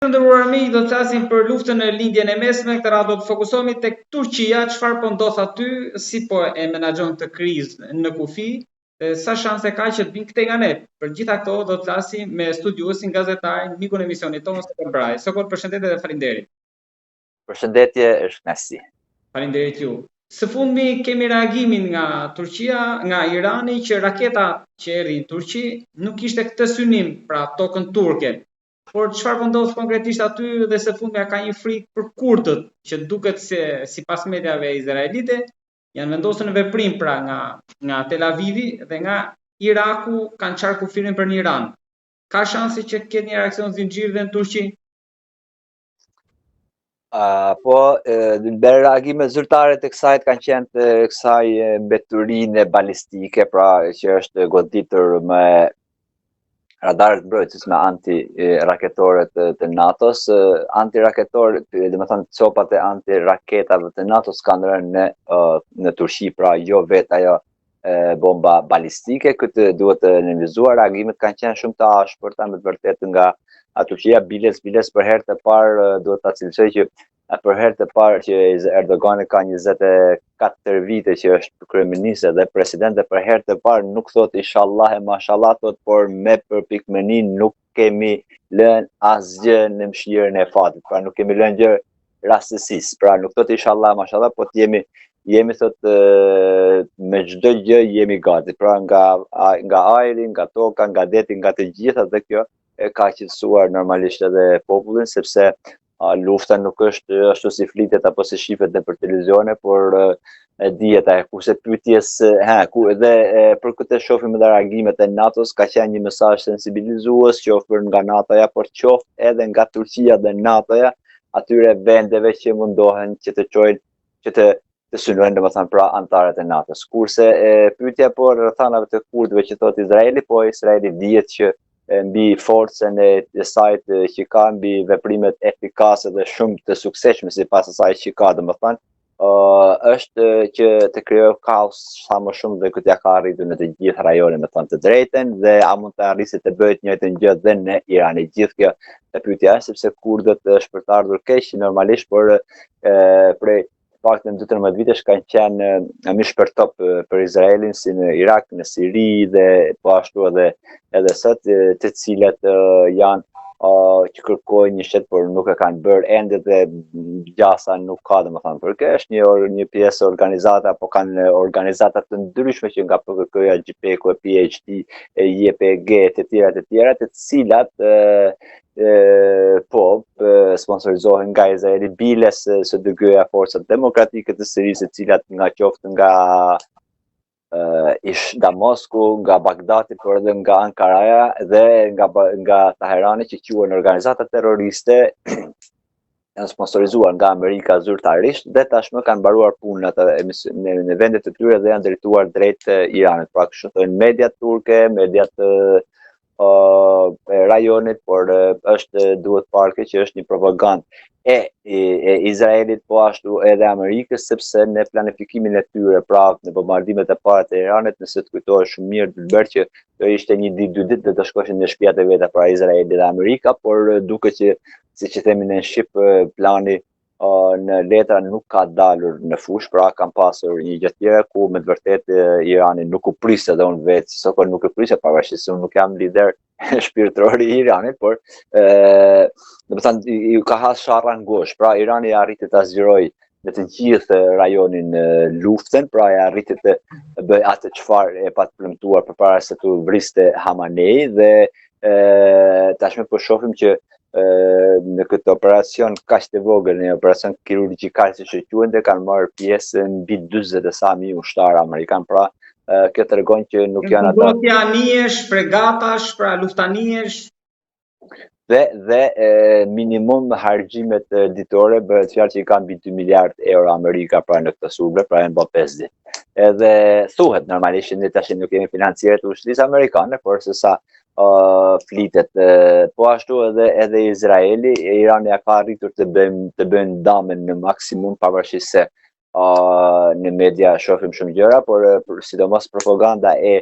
Të nderuar miq, do të flasim për luftën në Lindjen e Mesme, këtë radhë do të fokusohemi tek Turqia, çfarë po ndodh aty, si po e menaxhon këtë krizë në kufi, dhe sa shanse ka që të vinë këtej nga ne. Për gjitha këto do të flasim me studiuesin, gazetarin, mikun e emisionit tonë, Sokol Braj. Sokol, përshëndetje dhe faleminderit. Përshëndetje, është kënaqësi. Faleminderit ju. Së fundmi kemi reagimin nga Turqia, nga Irani që raketa që erdhi në Turqi nuk kishte këtë synim, pra tokën turke. Por çfarë po ndodh konkretisht aty dhe së fundmi a ka një frikë për kurdët që duket se sipas mediave izraelite janë vendosur në veprim pra nga nga Tel Avivi dhe nga Iraku kanë çarë kufirin për në Iran. Ka shanse që të ketë një reaksion zinxhir dhe në Turqi? Uh, po, uh, reagimet zyrtare të kësaj kanë qenë të kësaj mbeturine balistike, pra që është goditur me radarët mbrojtës me anti-raketorët të, të NATO-s, anti-raketorët, domethënë copat e anti-raketave të NATO-s kanë rënë në, në Turqi, pra jo vetë ajo bomba balistike, këtë duhet të nënvizuar, reagimet kanë qenë shumë të ashpërta me të vërtetë nga Turqia, biles, biles për herë të parë duhet ta cilësoj që për herë të parë që Erdogani ka 24 vite që është kryeministër dhe president dhe për herë të parë nuk thotë inshallah e mashallah thotë por me përpikmëni nuk kemi lënë asgjë në mëshirën e fatit, pra nuk kemi lënë gjë rastësisë, pra nuk thotë inshallah mashallah, po të jemi jemi thotë me çdo gjë jemi gati, pra nga nga ajri, nga toka, nga deti, nga të gjitha dhe kjo e ka qetësuar normalisht edhe popullin sepse a, lufta nuk është ashtu si flitet apo si shifet nëpër televizione, por e dihet ajo kurse pyetjes, ha, ku edhe e, për këtë shohim edhe reagimet e NATO-s ka qenë një mesazh sensibilizues qoftë për nga NATO-ja, por qoftë edhe nga Turqia dhe NATO-ja atyre vendeve që mundohen që të çojnë që të të synojnë domethënë pra anëtarët e NATO-s. Kurse e, pyetja po rrethanave të kurdëve që thotë Izraeli, po Izraeli dihet që e, mbi forcën e, e saj të, që ka mbi veprimet efikase dhe shumë të suksesshme sipas asaj që ka, domethënë, uh, është që të krijojë kaos sa më shumë dhe këtë ja ka arritur në të gjithë rajonin, me thënë të drejtën, dhe a mund të arrijë të bëjë të njëjtën gjë dhe në Iran. E gjithë kjo e pyetja është sepse kurdët është për të ardhur keq normalisht, por e, prej të paktën 12 vitesh kanë qenë mish për top për Izraelin si në Irak, në Siri dhe po ashtu edhe edhe sot të cilat janë uh, që kërkojnë një shtet por nuk e kanë bërë ende dhe gjasa nuk ka domethënë për kjo është një or, një pjesë organizata apo kanë organizata të ndryshme që nga PKK-ja, GPK-u, PHD, e YPG të tjera të tjera të cilat e, e, po sponsorizohen nga Izraeli biles SDG-ja forcat demokratike të Sirisë të cilat nga qoftë nga ish Damasku, nga Bagdati, por edhe nga Ankaraja dhe nga nga Teherani që quhen organizata terroriste janë sponsorizuar nga Amerika zyrtarisht dhe tashmë kanë mbaruar punën atë në, në vendet e tyre dhe janë drejtuar drejt Iranit. Pra kështu thonë mediat turke, mediat uh, e rajonit, por është duhet parë që është një propagandë e, e, e Izraelit po ashtu edhe Amerikës sepse në planifikimin e tyre, pra në bombardimet e para të Iranit, nëse të kujtohesh shumë mirë Dylber që do ishte një ditë, dy ditë dhe do shkoshin në shtëpiat e veta pra Izraeli dhe Amerika, por duket që siç i themi në shqip plani në letra nuk ka dalur në fushë, pra kanë pasur një gjë tjetër ku me të vërtetë Irani nuk u priste dhe unë vetë si Sokol nuk e prisja, pavarësisht se unë nuk jam lider shpirtëror i Iranit, por ë domethënë ju ka has sharra në gozhdë, pra Irani arriti ta zgjerojë në të gjithë rajonin luftën, pra e arriti të bëjë atë çfarë e pat premtuar përpara se të vriste Hamanei dhe e, tashmë po shohim që e, në këtë operacion kaq të vogël, një operacion kirurgjikal siç e quajnë, dhe kanë marrë pjesë mbi 40 e sa mijë ushtarë amerikan, pra e, kjo tregon që nuk janë ata. Fundosje anijesh, fregatash, pra luftanijesh, dhe dhe e, minimum harxhimet ditore bëhet fjalë që i kanë mbi 2 miliard euro Amerika pra në këtë sulme, pra janë bë 5 ditë. Edhe thuhet normalisht ne tash nuk kemi financiere të ushtrisë amerikane, por se sa uh, flitet uh, po ashtu edhe edhe Izraeli, Irani ja ka arritur të bëjnë të bëjnë damin në maksimum pavarësisht se uh, në media shohim shumë gjëra, por, por sidomos propaganda e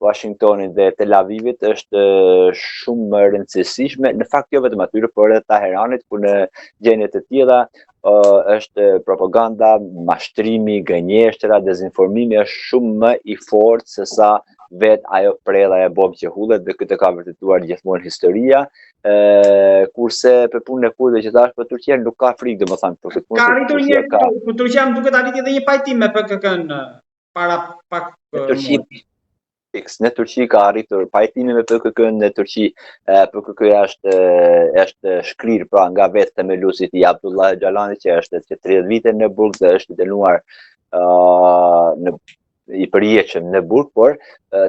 Washingtonit dhe Tel Avivit është shumë më e rëndësishme, në fakt jo vetëm atyre, por edhe Teheranit, ku në gjendje të tilla është propaganda, mashtrimi, gënjeshtra, dezinformimi është shumë më i fortë se sa vetë ajo predha e bombë që hudhet dhe këtë ka vërtetuar gjithmonë historia. Ë kurse për punën e kurdëve që thashë, po Turqia nuk ka frikë, domethënë, për këtë punë. Ka arritur një ka... Po Turqia më duket arriti edhe një pajtim me PKK-n para pak Turqi fiks në Turqi ka arritur pajtimi me PKK-n në Turqi PKK-ja është është shkrirë pra nga vetë themeluesi i Abdullah Öcalani që është që 30 vite në burg dhe është i dënuar uh, në i përjetshëm në burg, por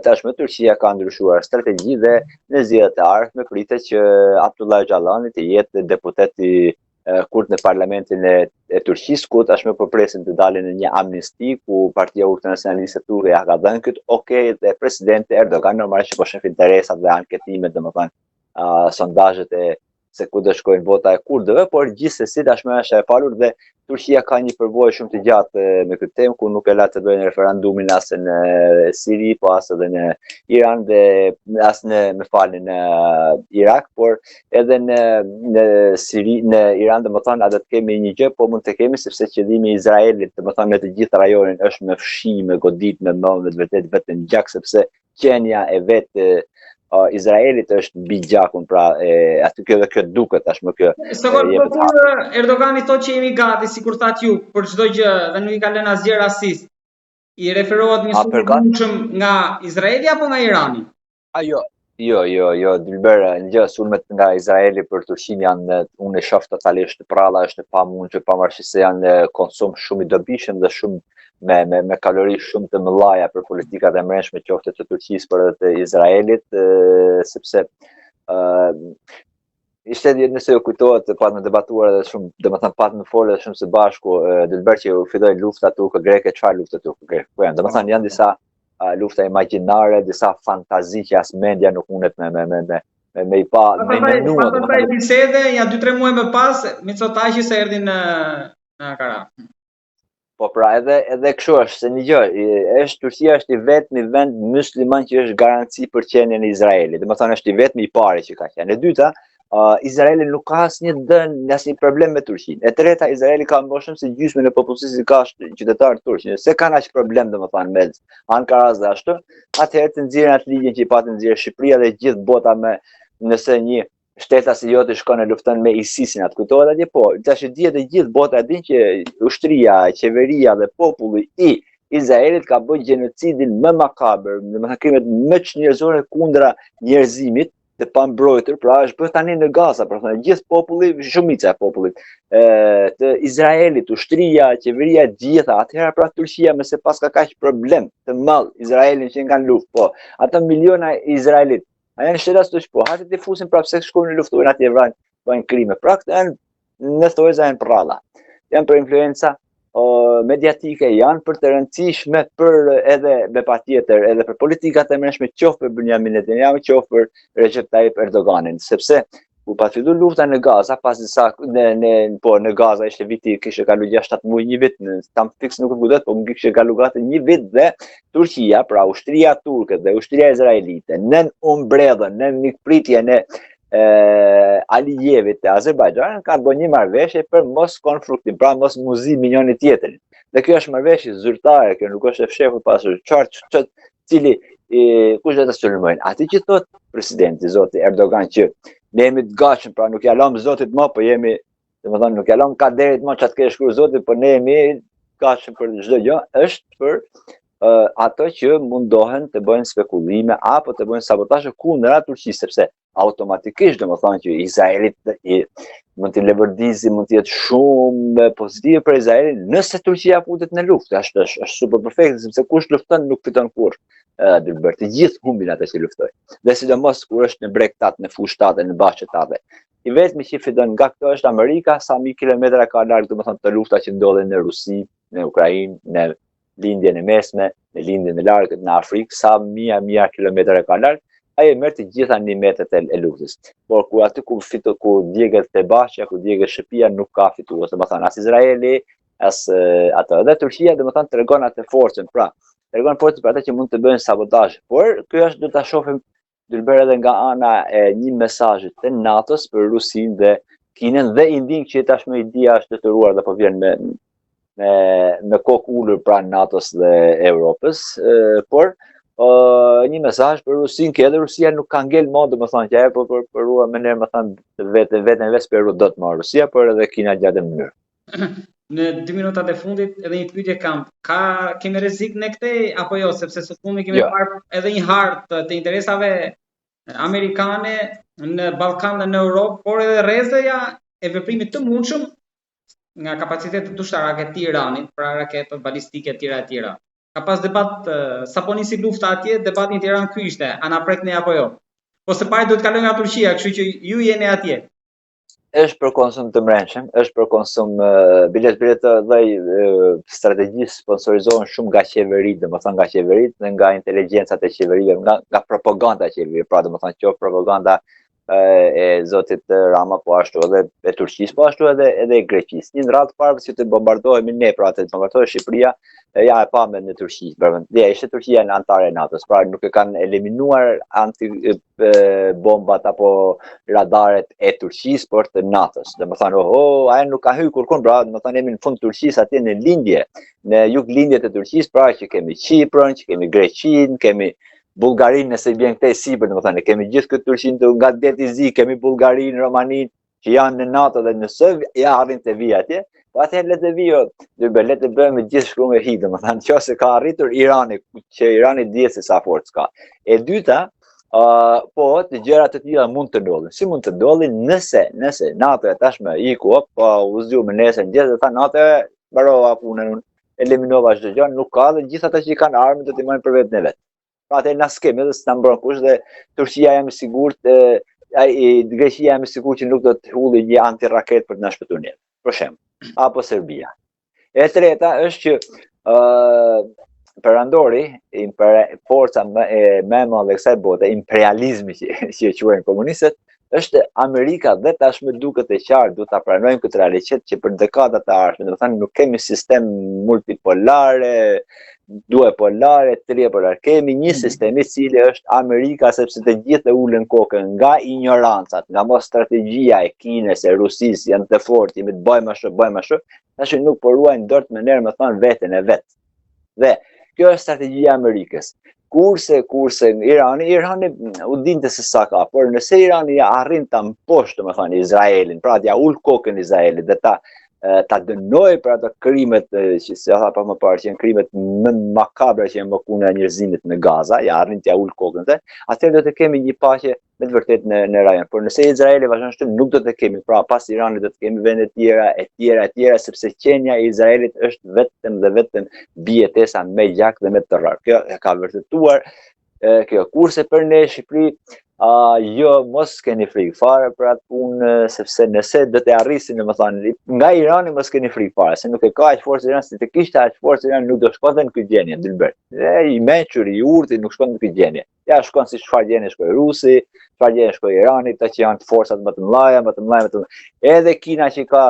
tashmë Turqia ka ndryshuar strategji dhe në zgjedhjet e ardhshme pritet që Abdullah Öcalani të jetë deputet i kurd në parlamentin e, e Turqisë, ku tashmë po presin të dalin në një amnisti, ku Partia Ultranacionaliste Turke ja ka dhënë këtë ok dhe presidenti Erdogan normalisht që po shef interesat dhe anketimet, domethënë, uh, sondazhet e se ku do shkojnë vota e kurdëve, por gjithsesi tashmë është e falur dhe Turqia ka një përvojë shumë të gjatë me këtë temë ku nuk e la të bëjnë referendumin as në Siri, po as edhe në Iran dhe as në, më falni, në Irak, por edhe në në Siri, në Iran, domethënë a do të kemi një gjë, po mund të kemi sepse qëllimi i Izraelit, domethënë në të gjithë rajonin është me fshi, me godit, me më me të vërtetë vetëm gjak sepse qenia e vetë uh, Izraelit është mbi gjakun, pra e, aty kjo dhe kjo duket tashmë kjo. Sokol, po kur Erdogani thotë që jemi gati, sikur thatë ju, për çdo gjë dhe nuk i ka lënë asgjë rastisë. I referohet një sulmi të mundshëm nga Izraeli apo nga Irani? A jo, jo, jo, jo, Dylber, një gjë, sulmet nga Izraeli për Turqinë janë, unë e shoh totalisht pralla, është e pamundur, pavarësisht se janë konsum shumë i dobishëm dhe shumë me me me kalori shumë të mëdha për politikat e mbrendshme qoftë të Turqisë por edhe të Izraelit, sepse ë ishte një nëse ju kujtohet patëm debatuar edhe shumë, domethënë patëm folur edhe shumë së bashku, Dylber që u filloi lufta turko-greke, çfarë lufte turko-greke? Po janë, domethënë janë disa uh, lufta imagjinare, disa fantazi që as mendja nuk mundet me me me me me me i pa, me menua. Pas asaj bisede, ja 2-3 muaj më pas, Mitsotakis erdhi në në Ankara. Po pra, edhe edhe kështu është se një gjë, është Turqia është i vetmi vend musliman që është garanci për qenien e Izraelit. Domethënë është i vetmi i pari që ka qenë. E dyta, uh, Izraeli nuk ka asnjë dën, asnjë problem me Turqinë. E treta, Izraeli ka më shumë se gjysmën e popullsisë që ka qytetarë turq. Nëse kanë aq problem domethënë me Ankaras dhe ashtu, atëherë të nxjerrin atë ligjin që i pati nxjerrë Shqipëria dhe gjithë bota me nëse një shtetas i joti shkon e lufton me ISIS-in, a të kujtohet atje po, tash e dihet e gjithë bota e din që ushtria, qeveria dhe populli i Izraelit ka bërë gjenocidin më makabër, domethënë krimet më çnjerëzore kundra njerëzimit të pambrojtur, pra është bërë tani në Gaza, pra thonë gjithë populli, shumica e popullit e, të Izraelit, ushtria, qeveria e gjitha, atëherë pra Turqia nëse paska kaq problem të madh Izraelin që kanë luftë, po, ata miliona izraelitë A janë shtetas turq po, hajde t'i fusin prapë se shkojnë në luftojnë atje vrajnë, bëjnë krime. Pra këto janë në thonjëza janë prralla. Janë për influenca o, mediatike, janë për të rëndësishme për edhe me patjetër, edhe për politikat e mbrendshme, qoftë për Benjamin Netanyahu, qoftë për Recep Tayyip Erdoganin, sepse Kur pat fillu lufta në Gaza, pas disa në në po në Gaza ishte viti kishte kalu 6-7 muaj, një vit, në tam fiks nuk e kujtoj, po më kishte kalu gati një vit dhe Turqia, pra ushtria turke dhe ushtria izraelite nën ombrellën, nën mikpritjen e e Alijevit të Azerbajxhanit kanë bërë një marrëveshje për mos konfliktim, pra mos muzimin njëri tjetrin. Dhe kjo është marrëveshje zyrtare, kjo nuk është e fshehur pas qartë që cili e, kush do të sulmojnë. Atë që thot presidenti zoti Erdogan që ne jemi të gatshëm, pra nuk ja lëm Zotit më, po jemi, domethënë nuk ja lëm kaderit më çka të ketë shkruar Zoti, po ne jemi të gatshëm për çdo gjë, është për uh, ato që mundohen të bëjnë spekulime apo të bëjnë sabotazhe kundra Turqisë, sepse automatikisht, domethënë që Izraelit i, mund t'i leverdisi, mund të jetë shumë pozitive për Izraelin, nëse Turqia futet në luftë, është, është, është super perfekt, sepse kush lufton nuk fiton kurrë. Dylber, të gjithë humbin ata që luftojnë. Dhe sidomos kur është në breg tat, në fushë tate, në bahçe tate. I vetmi që fiton nga këto është Amerika, sa mijë kilometra ka larg, domethënë të lufta që ndodhin në Rusi, në Ukrainë, në Lindjen e Mesme, në Lindjen e Largët, në Afrikë, sa mija mija kilometra ka larg, ai e merr të gjitha nimetet e, e luftës. Por ku aty ku fito ku djeget te bahçja, ku djeget shtëpia, nuk ka fitues. Domethënë as Izraeli, as ato. Dhe Turqia domethënë tregon atë forcën. Pra, Tregon forcën për ata që mund të bëjnë sabotazh. Por kjo është do ta shohim Dylber edhe nga ana e një mesazhi të NATO-s për Rusinë dhe Kinën dhe Indinë që tashmë India është detyruar dhe po vjen me me me kokë ulur pranë NATO-s dhe Evropës, e, por ë një mesazh për Rusinë që edhe Rusia nuk ka ngel më, domethënë që ajo po po po ruan më mirë, domethënë vetë veten vetë s'po ruhet dot më Rusia, por edhe Kina gjatë mënyrë. Në dy minutat e fundit edhe një pyetje kam. Ka kemi rrezik ne këtej apo jo, sepse së fundi kemi jo. parë edhe një hartë të interesave amerikane në Ballkan dhe në Europë, por edhe rrezeja e veprimit të mundshëm nga kapacitetet ushtarake të Iranit, pra raketat balistike etj etj. Ka pas debat sapo nisi lufta atje, debati në Tiranë ky ishte, a na prek ne apo jo. Po së pari duhet të kalojë nga Turqia, kështu që ju jeni atje. Është për konsum të mbrendshëm, është për konsum biles biles të dhe strategji sponsorizohen shumë nga qeveritë, domethënë nga qeveritë dhe nga inteligjencat e qeverive, nga nga propaganda e qeverive, pra domethënë qoftë propaganda e zotit Rama po ashtu edhe e Turqisë, po ashtu edhe edhe e Greqisë. Një në radhë të parë që të bombardohemi ne, pra të bombardohet Shqipëria, e ja e pamë në Turqi, pra ja ishte Turqia në anëtare e NATO-s, pra nuk e kanë eliminuar anti e, bombat apo radaret e Turqisë, por të NATO-s. Domethënë, oh, oh, ajo nuk ka hyrë kurrkund, pra domethënë jemi në fund të Turqisë atje në lindje, në juglindje të Turqisë, pra që kemi Qiprën, që kemi Greqinë, kemi Bullgarinë nëse i bjen këtej sipër, domethënë kemi gjithë këtë Turqinë të nga Deti i Zi, kemi Bullgarinë, Romaninë, që janë në NATO dhe nëse ja arrin të vijë atje, po atëherë le të vijë, do bëj le të bëjmë gjithë shkrumë e hi, domethënë nëse ka arritur Irani, që Irani dihet se sa forcë ka. E dyta, uh, po, të gjëra të tilla mund të ndodhin. Si mund të ndodhin nëse, nëse NATO e tashmë iku, po u zgju më nesër gjithë dhe tha NATO e mbarova punën unë eliminova çdo gjë, nuk ka dhe gjithë ata që i kanë armë do t'i marrin për veten e vet. Pra atë na s'kemi edhe s'na mbron kush dhe Turqia jam i sigurt e, ai Greqia jam i sigurt që nuk do të hulli një antiraket për të na shpëtuar ne. Për shembull, apo Serbia. E treta është që ë uh, perandori, impere, forca më e më e madhe e kësaj bote, imperializmi që, që e quajnë komunistët, është Amerika dhe tashmë duket e qartë, duhet ta pranojmë këtë realitet që për dekada të ardhshme, domethënë nuk kemi sistem multipolare, duepolare, tripolare, kemi një mm. sistem i cili është Amerika sepse të gjithë e ulën kokën nga injorancat, nga mos strategjia e Kinës, e Rusisë, janë të fortë, jemi të bëjmë ashtu, bëjmë ashtu, tash nuk po ruajnë dot më mirë me thënë veten e vet. Dhe kjo është strategjia e Amerikës. Kurse, kurse Irani, Irani u dinte se sa ka, por nëse Irani ja arrin ta mposht, domethënë Izraelin, pra t'ja ul kokën Izraelit dhe ta ta dënojë për ato krimet që si tha pak më parë, që janë krimet më makabre që janë bërë kundër njerëzimit në Gaza, ja arrin t'ja ul kokën dhe atëherë do të kemi një paqe me të vërtetë në në rajon. Por nëse Izraeli vazhdon ashtu, nuk do të kemi, pra pas Iranit do të kemi vende të tjera e tjera e tjera sepse qenia e Izraelit është vetëm dhe vetëm mbijetesa me gjak dhe me terror. Kjo e ka vërtetuar e, kjo kurse për ne Shqipëri a jo mos keni frikë fare për atë punë sepse nëse do të arrisin domethënë nga Irani mos keni frikë fare se nuk e ka aq forcë Irani se të kishte aq forcë Irani nuk do shkonte në këtë gjendje Dylber. E i mençur i urti nuk shkon në këtë gjendje. Ja shkon si çfarë gjendje shkoi Rusi, çfarë gjendje shkoi Irani, këta që janë të forcat më të mëdha, më të mëdha, më të mëdha. Edhe Kina që ka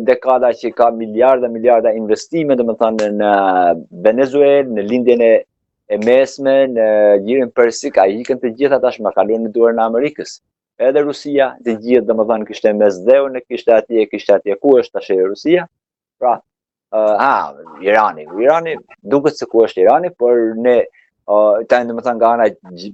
dekada që ka miliarda miliarda investime, domethënë në Venezuelë, në lindjen e e mesme, në gjirin Persik, a ikën të gjitha tashmë kaluan në duarën e Amerikës. Edhe Rusia, të gjithë domethënë kishte Mesdheun, kishte atje, kishte atje ku është tash Rusia? Pra, uh, ha, Irani, Irani duket se ku është Irani, por ne uh, tani domethënë nga ana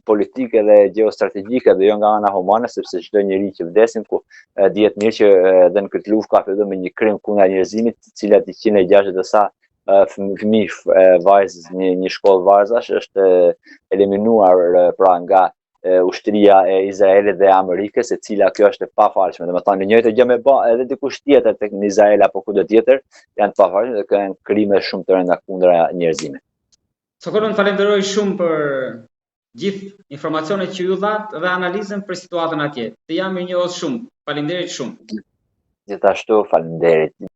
politike dhe gjeostrategjike dhe jo nga ana humane, sepse çdo njeri që vdesin ku uh, dihet mirë që edhe në këtë luftë ka filluar me një krim kundra njerëzimit, të cilat 160 e sa fëmijë vajzë një një shkollë vajzash është eliminuar pra nga ushtria e Izraelit dhe Amerikës, e cila kjo është e pafalshme. Domethënë, në njëjtë gjë me ba edhe dikush tjetër tek në Izrael apo kudo tjetër, janë të pafalshme dhe këto janë krime shumë të rënda kundra njerëzimit. Sokol, unë falenderoj shumë për gjithë informacionet që ju dhatë dhe analizën për situatën atje. Të jam mirënjohës shumë. Faleminderit shumë. Gjithashtu, faleminderit.